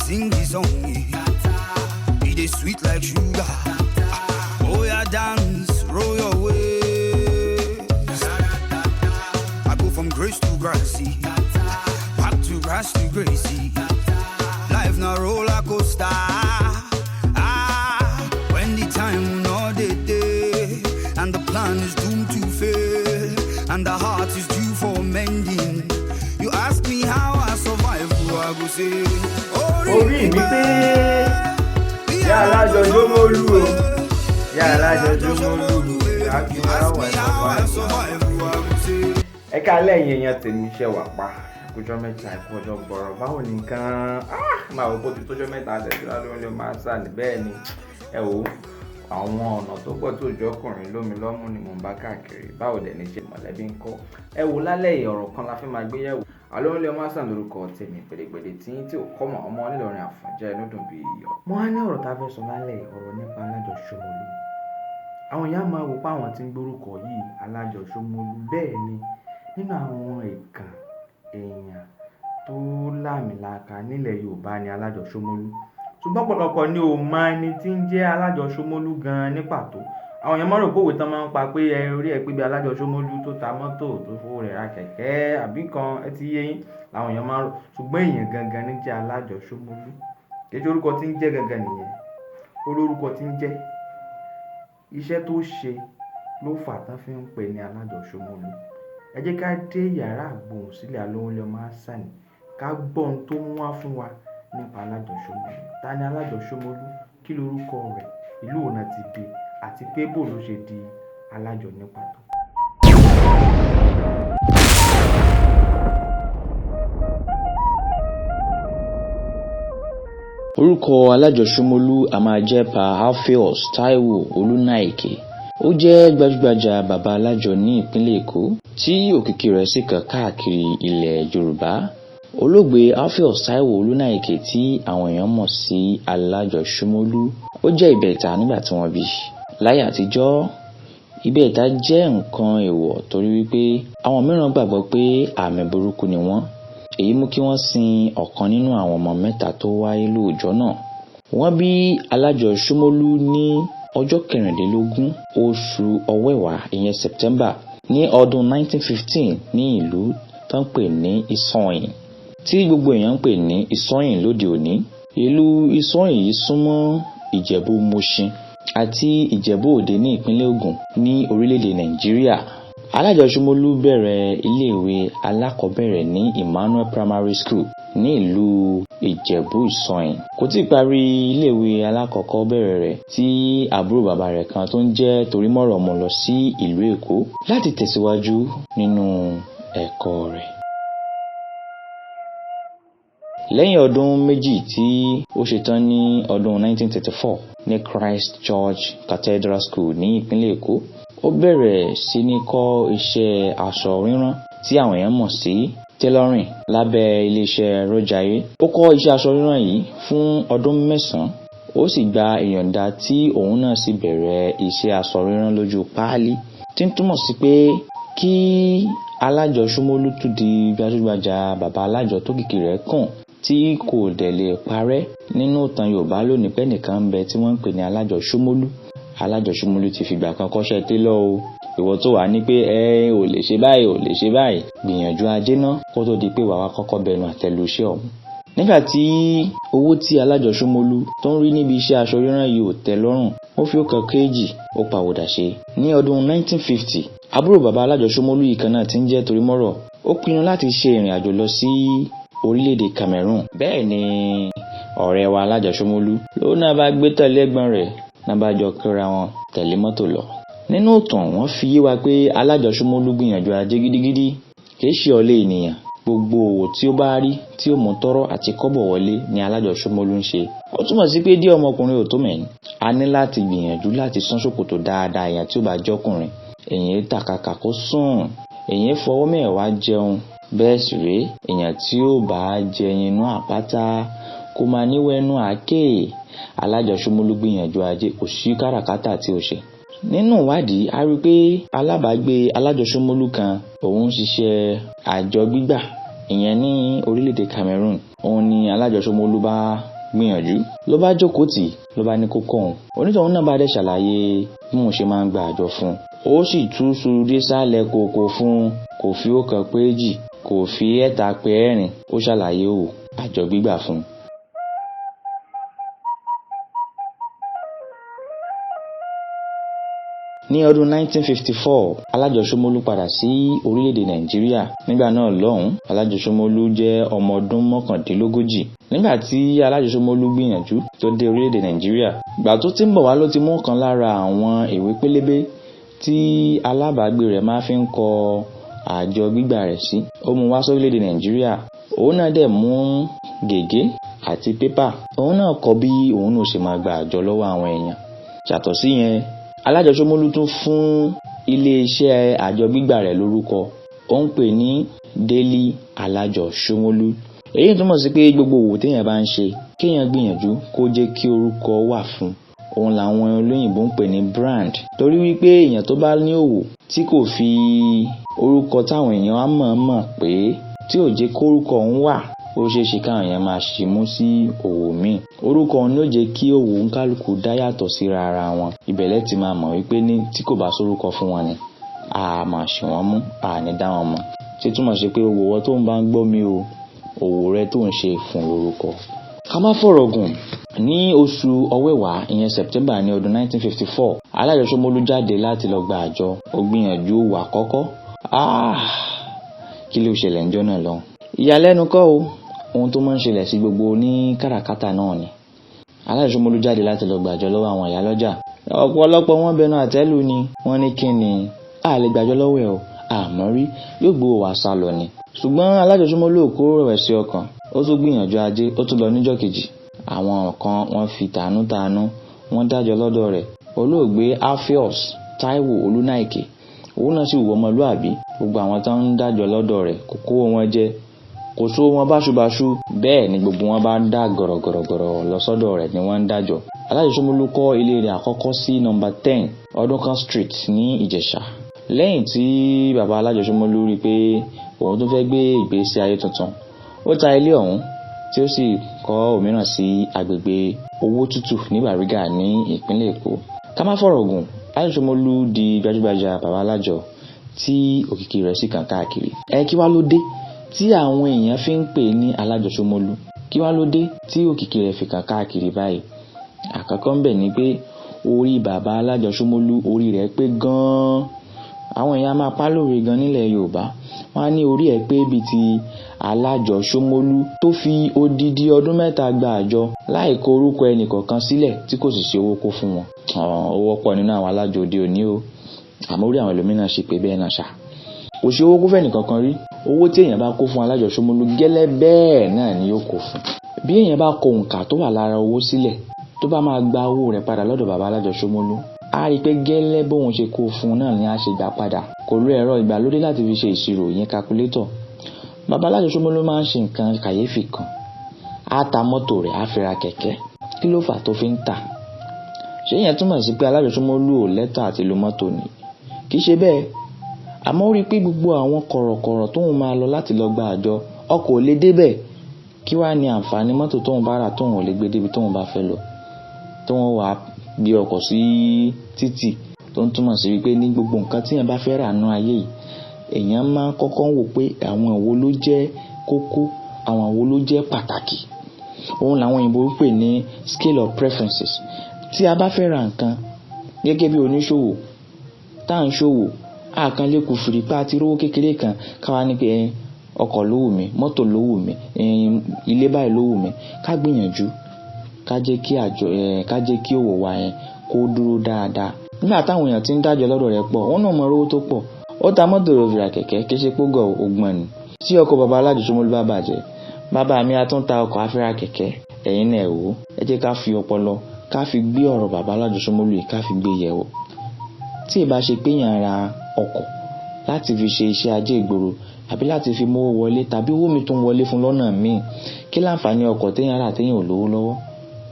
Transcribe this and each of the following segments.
Sing the song. It is sweet like sugar. Oh yeah, dance, roll your waist. I go from grace to grassy, back to grass to gracie. Life na roller coaster. Ah, when the time no dey dey, and the plan is doomed to fail, and the heart is due for mending. You ask me how I survive, I go say, Orí mi pé yá alájọ jómólú o, yá alájọ jómólú. You ask me how I survive, I go say. Ẹ káalẹ́, ẹ̀yin èèyàn tèmi. Iṣẹ́ wà pa ọjọ́ 3, ẹ̀kú ọjọ́ gbọ̀rọ̀. Báwo ni nǹkan? Máa wò bó ti tójọ́ 3 àtẹ̀síwá lórí ló máa sà ní. Bẹ́ẹ̀ ni, ẹ wò ó, àwọn ọ̀nà tó pọ̀ tó jọ ọkùnrin lómi lọ́mú ni mò ń bá káàkiri. Báwo dẹ̀ ní ṣe mọ̀lẹ́bí ń kọ́? Ẹ wò, lálẹ́ yìí, ọ̀rọ̀ kan la fi máa gbé yẹ̀wò. Alóńlé ọmọ àṣà lórúkọ tèmi, pèdèpèdè tí ò kọ́ mọ̀, ọmọ Onílọrin Àfọ̀njá, inú dùn bí iyọ̀. Mo á ní ọ̀rọ̀ tá a fẹ́ sọ lálẹ́ yìí, ọ̀rọ̀ nípa Alájọ Ṣómolú. Àwọn èèyàn máa wò pé àwọn tí ń gbórúkọ yìí, Alájọ Ṣómolú. Bẹ́ẹ̀ ni, nínú àwọn ìkàn èèyàn tó láàmìlaaka nílẹ̀ Yorùbá ni Alájọ Ṣómolú, ṣùgbọ́n ọ̀pọ̀lọpọ̀ ni ò mọ ẹni tí ń jẹ́ Alájọ Ṣómolú gan-an ní pàtó. Àwọn èèyàn máa ń rò pé òwe tán máa ń pa pé ẹ orí ẹ pé bí Alájọ Ṣómolú tó ta mọ́tò tó fowó rẹ̀ ra kẹ̀kẹ́ àbí kan ẹ ti yé yín làwọn èèyàn máa ń rò, ṣùgbọ́n èèyàn gangan ní jẹ́ Alájọ Ṣómolú. Kì í ṣe orúkọ tí ń jẹ́ gangan nìyẹn, ó lórúkọ tí ń jẹ́. Iṣẹ́ tó ṣe ló fà tán fi ń pè ní Alájọ Ṣómolú. Ẹ jẹ́ ká dé yàrá àgbohùnsílẹ̀ Alówólé ọmọ Àṣàní, ká gbọ́ ohun tó mú wá fún wa nípa Alájọ Ṣómolú. Ta ni Alájọ Ṣómolú? Kí lorúkọ rẹ̀? Ìlú wo náà ti bí? Àti pé bó ló ṣe di alájọ ní pàtó? Orúkọ Alájọ Ṣómolú a máa jẹ́ Pa Alpheus Taiwo Olúnáìkè. Ó jẹ́ gbajúgbajà bàbá alájọ ní ìpínlẹ̀ Èkó tí òkìkí rẹ̀ sì kàn káàkiri ilẹ̀ Yorùbá. Olóògbé Alpheus Taiwo Olúnáìkè, tí àwọn èèyàn mọ̀ sí Alájọ Ṣómolú, ó jẹ́ ìbẹta nígbà tí wọ́n bí. Láyé àtijọ́, ìbẹta jẹ́ nǹkan èèwọ̀ torí wípé àwọn mìíràn gbàgbọ́ pé àmì burúkú ni wọ́n. Èyí mú kí wọ́n sin ọ̀kan nínú àwọn ọmọ mẹ́ta tó wáyé lóòjọ́ náà. Wọ́n bí Alájọ Ṣómolú ní ọjọ́ 24 oṣù Ọ̀wẹ̀wà, ìyẹn September, ní ọdún 1915 ní ìlú tó ń pè ní Ìsọ̀yìn, tí gbogbo èèyàn ń pè ní Ìsọ̀yìn lóde òní. Ìlú Ìsọ̀yìn yìí súnmọ́ Ìjẹ̀bú Mòṣin àti Ìjẹ̀bú Òde ní ìpínlẹ̀ Ògùn ní orílẹ̀-èdè Nàìjíríà. Alájọ Ṣómolú bẹ̀rẹ̀ iléèwé alákọ̀ọ́bẹ̀rẹ̀ ní Emmanuel Primary School ní ìlú Ìjẹ̀bú Ìsọ̀yìn. Kò tíì parí iléèwé alákọ̀ọ́bẹ̀rẹ̀ rẹ̀ tí àbúrò bàbá rẹ̀ kan tó ń jẹ́ Torímọ̀rọ̀ mú lọ sí ìlú Èkó láti tẹ̀síwájú nínú ẹ̀kọ́ rẹ̀. Lẹ́yìn ọdún 2 tí ó ṣetán ní ọdún 1934 ní Christ Church Cathedral School ní ìpínlẹ̀ Èkó, ó bẹ̀rẹ̀ sí ní kọ́ iṣẹ́ aṣọ rírán tí àwọn èèyàn mọ̀ sí tailoring lábẹ́ iléeṣẹ́ Rójayé. Ó kọ́ iṣẹ́ aṣọ rírán yìí fún ọdún 9, ó sì gba ìyọ̀ǹda tí òun náà sì bẹ̀rẹ̀ iṣẹ́ aṣọ rírán lójú páálí, tí ń túmọ̀ sí pé kí Alájọ Ṣómolú tún di gbajúgbajà bàbá alájọ tó kìkì rẹ̀ kàn tí kò dẹ̀ lè parẹ́ nínú ìtàn Yorùbá lónìí pé ẹnìkan ń bẹ tí wọ́n ń pè ní Alájọ Ṣómolú. Alájọ Ṣómolú ti fìgbà kan kọ́ṣẹ́ télọ̀ o. Ìwọ tó wà ní pé ẹ ò lè ṣe báyìí, ò lè ṣe báyìí, gbìyànjú ajé ná kó tó di pé wàá wá kọ́kọ́ bẹnu àtẹ́lu iṣẹ́ ọ̀hún. Nígbà tí owó tí Alájọ Ṣómolú tó ń rí níbi iṣẹ́ aṣọ rírán yìí ò tẹ́ lọ́rùn, ó fi ọkàn kéjì, ó pàwọ̀dà ṣe. Ní ọdún 1950, àbúrò bàbá Alájọ Ṣómolú yìí kan náà tí ń jẹ́ Torímọ̀rọ̀, ó pinnu láti ṣe ìrìn àjò lọ sí orílẹ̀-èdè Cameroon. Bẹ́ẹ̀ ni ọ̀rẹ́ wa Alájọ Ṣómolú ló náà bá gbé tẹ̀lé ẹ̀gbọ́n rẹ̀ náà bá jọ kíra wọn tẹ̀lé mọ́tò lọ. Nínú ìtàn, wọ́n fi yé wa pé Alájọ Ṣómolú gbìyànjú ajé gidigidi, kì í ṣe ọ̀lẹ ènìyàn. Gbogbo òwò tí ó bá rí tí ó mú tọ́rọ́ àti kọ́bọ̀ wọlé ni Alájọ Ṣómolú ń ṣe. Ó túmọ̀ sí pé díẹ̀ ọmọkùnrin ò tó mẹ́rin. A ní láti gbìyànjú láti sán ṣòkòtò dáadáa. Èèyàn tí ó bá jọ́kùnrin, èèyàn tàkàkà kó sùn, èèyàn fọwọ́ mẹ́wàá jẹun. Bẹ́ẹ̀ sì rèé, èèyàn tí ó bá jẹyin inú àpáta kó máa níwẹ̀nù àáké. Alájọ Ṣómolú gbìyànjú ajé, kò sí káràkátà tí ò ṣe. Nínú ìwádìí, a rí i pé alábàágbé Alájọ Ṣómolú kan, òun ń ṣiṣẹ́ àjọ gbígbà, ìyẹn ní orílẹ̀-èdè Cameroon. Òun ni Alájọ Ṣómolú bá Gbìyànjú ló bá jókòó tì, ló bá ní kó kọ́ òun. Onítọ̀hún náà bá dẹ̀ ṣàlàyé bí òun ṣe máa ń gba àjọ fún un. Ó sì tú iṣu désàlẹ̀ kòkò fún un, kò fi ọ̀kan pé èjì, kò fi ẹ̀ta pé ẹ̀rin, ó ṣàlàyé òwò àjọ gbígbà fún un. Ní ọdún 1954, Alájọ Ṣómólú padà sí orílẹ̀-èdè Nàìjíríà. Nígbà náà lọ́hùn-ún, Alájọ Ṣómólú jẹ́ ọmọ ọdún 39. Nígbà tí Alájọ Ṣómólú gbìyànjú tó dé orílẹ̀-èdè Nàìjíríà, ìgbà tó ti ń bọ̀ wá ló ti mú kan lára àwọn ìwé pélébé tí alábàágbé rẹ̀ máa fi ń kọ àjọ gbígbà rẹ̀ sí. Ó mú wá sórílẹ̀-èdè Nàìjíríà. Òun náà dẹ̀ mú gègé àti pépà. Òun náà kọ bí òun náà ṣe máa gba àjọ lọ́wọ́ àwọn èèyàn. Yàtọ̀ sí yẹn, Alájọ Ṣómólú tún fún ilé-iṣẹ́ àjọ gbígbà rẹ̀ lórúkọ. Ó ń pè ní Délé Alájọ Ṣómólú. Èyí túmọ̀ sí pé gbogbo òwò téèyàn bá ń ṣe, kéèyàn gbìyànjú kó jẹ́ kí orúkọ wà fún un. Òun làwọn olóyìnbo ń pè ní brand. Torí wípé èèyàn tó bá ní òwò tí kò fi orúkọ táwọn èèyàn á mọ̀ọ́mọ̀ pé tí ò jẹ́ kórúkọ òun wà, ó ṣeé ṣe káwọn èèyàn máa ṣì mú sí òwò míì. Orúkọ òun ló jẹ́ kí òwò oníkálukú dá yàtọ̀ síra ara wọn. Ibẹ̀ lẹ ti máa mọ̀ wípé ní tí kò bá sórúkọ fún wọn ni, a máa ṣì wọ́n mú, a ní dá wọn mọ̀. Tí túmọ̀ sí pé gbogbo ìwọ tó ń bá ń gbọ́ mi o, òwò rẹ tó ń ṣe fún lórúkọ. Ká má fọ̀rọ̀ gùn. Ní oṣù Ọ̀wẹ̀wà, ìyẹn September ní ọdún 1954, Alájọ Ṣómólú jáde láti lọ gba àjọ. Ó gbìyànjú òwò àkọ́kọ́. Kí ló ṣẹlẹ̀ ńjọ́ náà lọ́hùn? Ìyàlẹ́nu kọ́ o, ohun tó máa ń ṣẹlẹ̀ sí gbogbo ní káràkátà náà ni. Alájọ Ṣómólú jáde láti lọ gbàjọ lọ́wọ́ àwọn ìyálọ́jà. Ọ̀pọ̀lọpọ̀ wọn bẹnu àtẹ́lù ni, wọ́n ní kí ni, a lè gbàjọ lọ́wọ́ ẹ̀ o, àmọ́ rí, yóò gbowó wa sá lọ ni. Ṣùgbọ́n Alájọ Ṣómólú ò kó rẹ̀wẹ̀sì ọkàn, ó tún gbìyànjú ajé, ó tún lọ níjọ́ kejì. Àwọn kan wọ́n fi tànútànú, wọ́n dájọ́ lọ́dọ̀ rẹ̀. Olóògbé Alpheus Taiwo Olúnáìkè, òun náà sì wù ọmọlúàbí. Gbogbo àwọn tó ń dájọ́ lọ́dọ̀ rẹ̀ kò kó wọn jẹ, kò sówó wọn báṣubàṣu. Bẹ́ẹ̀ ni gbogbo wọn bá ń dá gọ̀rọ̀gọ̀rọ̀gọ̀rọ̀ lọ sọ́dọ̀ rẹ̀ ni wọ́n ń dájọ́. Alájọ Ṣómólú kọ́ ilé rẹ̀ àkọ́kọ́ sí nọ́mbà 10 Ọdúnkan Street ní Ìjẹ̀ṣà. Lẹ́yìn tí bàbá Alájọ Ṣómólú rí pé òun tún fẹ́ gbé ìgbésí ayé tuntun, ó ta ilé ọ̀hún tí ó sì kọ́ òmíràn sí agbègbè Owó Tútù ní Bàrígà ní ìpínlẹ̀ Èkó. Ká má fọ̀rọ̀ gùn, Alájọ Ṣómólú di gbajúgbajà bàbá alájọ tí òkìkí rẹ̀ sì kàn káàkiri. Ẹ kí wá ló dé tí àwọn èèyàn fi ń pè ní Alájọ Ṣómólú? Kí wá ló dé tí òkìkí rẹ̀ fi kàn káàkiri báyìí? Àkọ́kọ́ ńbẹ̀ ni pé orí bàbá Alájọ Ṣómólú, orí rẹ̀ pé gan-an. Àwọn èèyàn máa pa lóore gan nílẹ̀ Yorùbá. Wọ́n á ní orí ẹ̀ pé bíi ti Alájọ Ṣómólú tó fi odidi ọdún 3 gba àjọ láì kọ orúkọ ẹnì kọ̀ọ̀kan sílẹ̀ tí kò sì ṣe owó kó fún wọn. Ó wọ́pọ̀ nínú àwọn alájọ òde òní o. Àmọ́ orí àwọn ẹlòmíràn ṣe pé bẹ́ẹ̀ náà ṣá. Kò ṣe owó kó fẹ́ nìkankan rí. Owó tí èèyàn bá kó fún Alájọ Ṣómólú gẹ́lẹ́ bẹ́ẹ̀ náà ni yóò kó fún. Bí èèyàn bá kọ òǹkà tó wà lára owó sílẹ̀, tó bá máa gba owó rẹ̀ padà lọ́dọ̀ bàbá Alájọ Ṣómólú, a rí i pé gẹ́lẹ́ bóun ṣe kó fún un náà ni a ṣe gbà padà. Kò lo ẹ̀rọ ìgbàlódé láti fi ṣe ìṣirò, ìyẹn calculator. Bàbá Alájọ Ṣómólú máa ń ṣe nǹkan kàyéfì kan. Á ta mọ́tò rẹ̀, á fi ra kẹ̀kẹ́. Kí ló fà tó fi ń tà? Ṣé ìyẹn túmọ̀ sí pé Alájọ Ṣómólú ò lẹ́tọ̀ àti lo mọ́tò ni? Kì í ṣe bẹ́ẹ̀. Àmọ́ ó rí i pé gbogbo àwọn kọ̀rọ̀kọ̀rọ̀ tóun máa lọ láti lọ gba àjọ, ọkọ̀ ò lè débẹ̀. Kí wá ní àǹfààní mọ́tò tóun bá rà tóun ò lè gbé débi tóun bá fẹ́ lọ? Tóun wá gbé ọkọ̀ sí títì, tó ń túmọ̀ sí wípé ní gbogbo nǹkan tí èèyàn bá fẹ́ rà nínú ayé yìí, èèyàn máa ń kọ́kọ́ wò pé àwọn wo ló jẹ́ kókó, àwọn wo ló jẹ́ pàtàkì. Òun làwọn òyìnbó ń pè ní scale of preferences. Tí a bá fẹ́ ra nǹkan gẹ́gẹ́ bí oníṣòwò tá à ń ṣòwò, a kan lè kú fìrí pé a ti rówó kékeré kan ká wá ní pé ọkọ̀ ló wù mí, mọ́tò ló wù mí, ilé báyìí ló wù mí. Ká gbìyànjú, ká jẹ́ kí àjọ, ká jẹ́ kí òwò wa yẹn kó dúró dáadáa. Nígbà táwọn èèyàn ti ń dájọ́ lọ́dọ̀ rẹ̀ pọ̀, wọ́n náà mọ owó tó pọ̀. Ó ta mọ́tò rẹ̀ fi ra kẹ̀kẹ́, kì í ṣe pógọ̀ ògbọ̀n ni. Tí ọkọ̀ bàbá Alájọ Ṣómólú bá bàjẹ́, bàbá mi a tún ta ọkọ̀ á fi ra kẹ̀kẹ́. Ẹ̀yin náà ẹ wò ó, ẹ jẹ́ ká fi ọpọlọ, ká fi gbé ọ̀rọ̀ bàbá Alájọ Ṣómólú yìí, ká fi gbé yẹ̀wò. Tí ì bá ṣe pé èèyàn ra ọkọ̀ láti fi ṣe iṣẹ́ ajé ìgboro àbí láti fi mówó wọlé tàbí owó mi tó ń wọlé fún lọ́nà míì, kí láǹfààní ọkọ̀ téèyàn rà téèyàn ò lówó lọ́wọ́,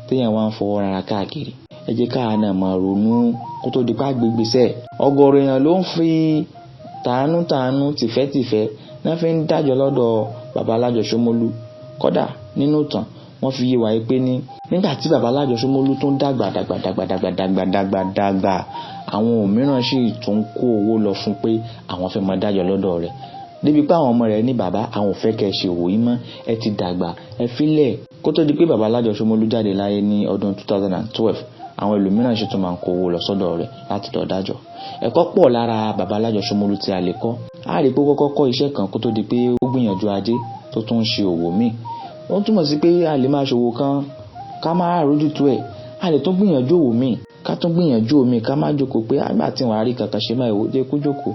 téèyàn wá ń fọwọ́ rara káàkiri? Ẹ jẹ́ ká náà máa ronú kó tó di pé àgbègbèsẹ̀. Ọ̀gọ̀rọ̀ èèyàn ló ń fi tàánútàánú tìfẹ́tìfẹ́ náà fi ń dájọ́ lọ́dọ̀ bàbá Alájọ Ṣómólú. Kódà nínú ìtàn, Wọ́n fi yé wa pé ní nígbà tí bàbá Alájọ Ṣómólú tó ń dàgbà dàgbà dàgbà dàgbà dàgbà dàgbà dàgbà, àwọn òmíràn sì tún kó owó lọ fún pé àwọn fẹ́ máa dájọ́ lọ́dọ̀ rẹ̀, débi pé àwọn ọmọ rẹ̀ ní, "Bàbá, àwọn ò fẹ́ kẹ́ ẹ ṣe òwò yìí mọ́, ẹ ti dàgbà, ẹ filẹ̀." Kó tó di pé bàbá Alájọ Ṣómólú jáde láyé ní ọdún 2012, àwọn ẹlòmíràn sì tún máa ń kó owó lọ sọ́dọ̀ rẹ̀ láti lọ dájọ́. Ẹ̀kọ́ pọ̀ lára bàbá Alájọ Ṣómólú tí a lè kọ́. A rí pé ó kọ́kọ́ kọ́ iṣẹ́ kan kó tó di pé ó gbìyànjú ajé tó tún ń ṣe òwò míì. Ó túmọ̀ sí pé a lè máa ṣòwò kan ká má rójútu ẹ̀, a lè tún gbìyànjú òwò míì, ká tún gbìyànjú òmíì, ká má jókòó pé àgbà tí wọ́n á rí kankan ṣe máa jẹ́ kó jókòó.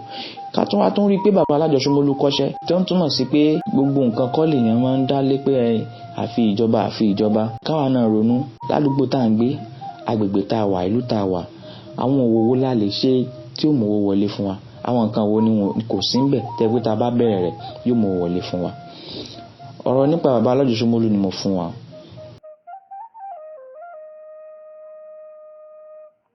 Ká tún wá tún rí pé bàbá Alájọ Ṣómólú kọ́ṣẹ́, tó ń túmọ̀ sí pé gbogbo nǹkan kọ́ lèèyàn máa ń dá lé pé àfi ìjọba, àfi ìjọba. Káwa náà ronú ládùúgbò tá à ń gbé, agbègbè tá a wà, ìlú tá a wà, àwọn òwò wo la lè ṣe tí ó mú owó wọlé fún wa? Àwọn nǹkan wo ni kò sí ńbẹ̀ tẹ́ pé tá a bá bẹ̀rẹ̀ rẹ̀ yóò mú owó wọlé fún wa? Ọ̀rọ̀ nípa bàbá Alájọ Ṣómólú ni mo fún wa.